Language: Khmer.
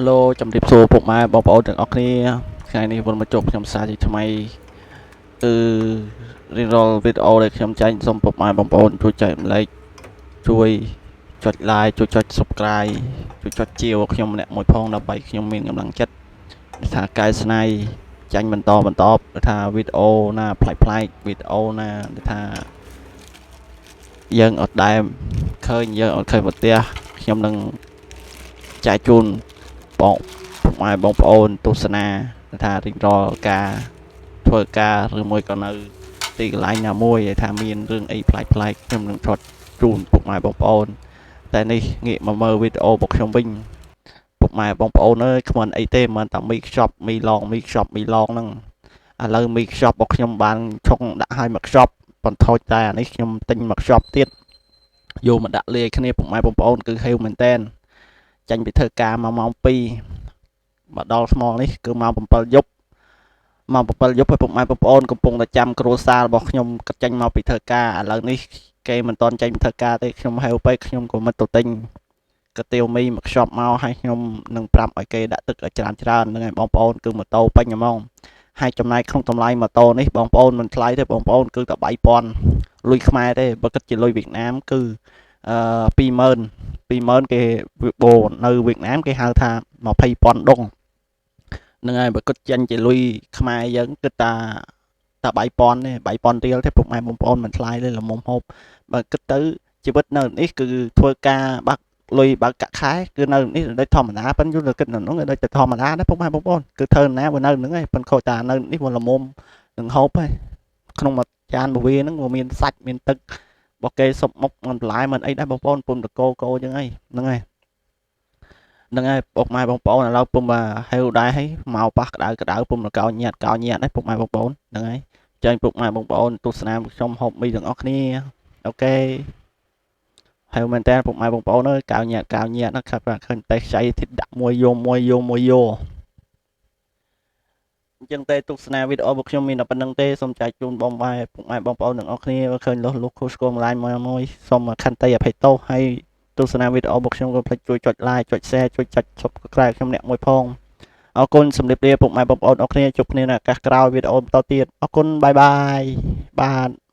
ឡូជំរាបសួរពុកម៉ែបងប្អូនទាំងអស់គ្នាថ្ងៃនេះវិលមកជួបខ្ញុំសាជាថ្មីគឺរៀងរាល់វីដេអូដែលខ្ញុំចែកសូមពុកម៉ែបងប្អូនជួយចែករំលែកជួយចុច like ជួយចុច Subscribe ជួយចុចជាវខ្ញុំម្នាក់មួយផងដើម្បីខ្ញុំមានកម្លាំងចិត្តថាកែច្នៃចាញ់បន្តបន្តថាវីដេអូណាប្លែកប្លែកវីដេអូណាថាយើងអត់ដែលឃើញយើងអត់ឃើញប្រទះខ្ញុំនឹងចែកជូនបងពុកម៉ែបងប្អូនទស្សនាថារៀងរាល់ការធ្វើការឬមួយក៏នៅទីកន្លែងណាមួយដែលថាមានរឿងអីប្លែកប្លែកខ្ញុំនឹងថតជូនពុកម៉ែបងប្អូនតែនេះងាកមកមើលវីដេអូរបស់ខ្ញុំវិញពុកម៉ែបងប្អូនអើយគ្មានអីទេមិនតែមីខ្ចប់មីឡងមីខ្ចប់មីឡងហ្នឹងឥឡូវមីខ្ចប់របស់ខ្ញុំបានឆុងដាក់ឲ្យមកខ្ចប់បន្ថយតែអានេះខ្ញុំទិញមកខ្ចប់ទៀតយកមកដាក់លាយគ្នាពុកម៉ែបងប្អូនគឺហេវមែនតែនចាញ់ពីធ្វើការមកម៉ោង2មកដល់ថ្មនេះគឺម៉ោង7យប់ម៉ោង7យប់ហើយពុកម៉ែបងប្អូនកំពុងតែចាំគ្រួសាររបស់ខ្ញុំកាត់ចេញមកពីធ្វើការឥឡូវនេះគេមិនតន់ចេញពីធ្វើការទេខ្ញុំហេវពេកខ្ញុំក៏មិនទៅទិញកាទៀវមីមកខ្ចប់មកហើយខ្ញុំនឹងប្រាប់ឲ្យគេដាក់ទឹកឲ្យច្រើនច្រើនហ្នឹងហើយបងប្អូនគឺម៉ូតូពេញហ្មងហើយចំណែកក្នុងតម្លៃម៉ូតូនេះបងប្អូនមិនថ្លៃទេបងប្អូនគឺតែ3000លុយខ្មែរទេបើគិតជាលុយវៀតណាមគឺអឺ20000 20000គេបូនៅវៀតណាមគេហៅថា20,000ដុងហ្នឹងហើយបើគិតចេញជាលុយខ្មែរយើងគិតតាតា3000ទេ3000រៀលទេពុកម៉ែបងប្អូនមិនថ្លៃទេល្មមហូបបើគិតទៅជីវិតនៅនេះគឺធ្វើការបាក់លុយបើកកាក់ខែគឺនៅនេះដូចធម្មតាប៉ិនយល់ទៅគិតនៅនោះដូចតែធម្មតាដែរពុកម៉ែបងប្អូនគឺធ្វើណាបើនៅហ្នឹងឯងប៉ិនខូចតានៅនេះវាល្មមនឹងហូបឯងក្នុងមួយចានពវាហ្នឹងវាមានសាច់មានទឹកបើគេសុបមុខមិនបន្លែមិនអីដែរបងប្អូនពុំតកោកោចឹងឯងហ្នឹងហើយហ្នឹងហើយពុកម៉ែបងប្អូនឥឡូវពុំហេវដែរហើយមកប៉ះក្តៅក្តៅពុំកោញាត់កោញាត់ដែរពុកម៉ែបងប្អូនហ្នឹងហើយចាញ់ពុកម៉ែបងប្អូនទស្សនាខ្ញុំហូបមីទាំងអស់គ្នាអូខេហើយមែនតើពុកម៉ែបងប្អូនអើយកៅញាត់កៅញាត់ណាខាប់ឃើញតែខ្ចីធីដាក់មួយយកមួយយកមួយយកអញ្ចឹងទេទស្សនាវីដេអូរបស់ខ្ញុំមានតែប៉ុណ្្នឹងទេសូមចែកជូនបងម៉ែពុកម៉ែបងប្អូនទាំងអស់គ្នាឃើញលុះលុះខុសស្គមឡាយមួយមួយសូមខន្តីអភ័យទោសហើយទស្សនាវីដេអូរបស់ខ្ញុំកុំភ្លេចជួយចុច like ចុច share ជួយចុច Subscribe ខ្ញុំអ្នកមួយផងអរគុណសម្រាប់លាពុកម៉ែបងប្អូនអរគ្នាជួបគ្នានៅឱកាសក្រោយវីដេអូបន្តទៀតអរគុណបាយបាយបាទ។